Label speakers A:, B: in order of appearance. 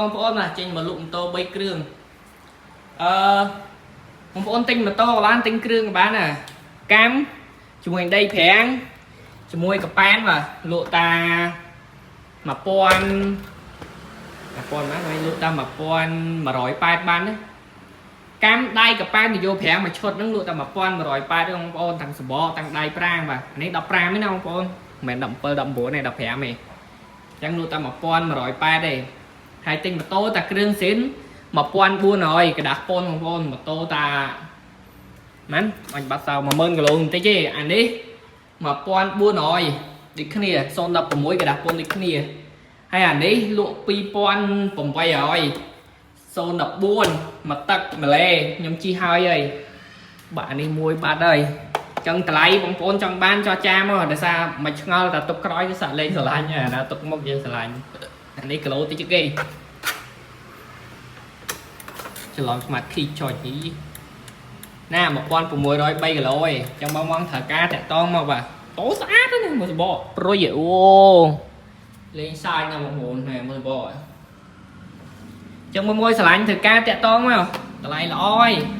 A: បងប្អូនបាទចេញមកលក់ម៉ូតូ3គ្រឿងអឺបងប្អូនទិញម៉ូតូក៏បានទិញគ្រឿងក៏បានណាកាំជាមួយដីប្រាំងជាមួយកប៉ានបាទលក់តា1000 1000បានហើយលក់តា1180បានណាកាំដៃកប៉ាននយោប្រាំងមួយឈុតហ្នឹងលក់តា1180ទេបងប្អូនទាំងសបកទាំងដៃប្រាំងបាទអានេះ15ទេណាបងប្អូនមិនមែន17 19ទេ15ទេអញ្ចឹងលក់តា1180ទេ ហើយទិញម៉ូតូតាគ្រឿងស៊ីន1400ក្រដាស់ពនបងប្អូនម៉ូតូតាម៉ាន់អញបាត់សោ10000គីឡូបន្តិចទេអានេះ1400ដូចគ្នា016ក្រដាស់ពនដូចគ្នាហើយអានេះលក់2800 014មកទឹកម្លេខ្ញុំជីហើយហើយបាក់អានេះមួយបាត់ហើយចឹងតម្លៃបងប្អូនចង់បានចរចាមកដោយសារមិនឆ្ងល់តែទុកក្រោយគឺសាក់លេងស្រឡាញ់អាណាទុកមុខយើងស្រឡាញ់អានេះគីឡូតិចជាងគេ ច្រឡំ smart key ចុចនេះណា1603គីឡូឯងចឹងបងបងត្រូវការតាក់តងមកបាទតោស្អាតណាស់មើលសបកព្រុយអូលេងសាយណាស់បងប្អូនហែមើលសបកចឹងមួយមួយស្រឡាញ់ត្រូវការតាក់តងមកតម្លៃល្អហើយ។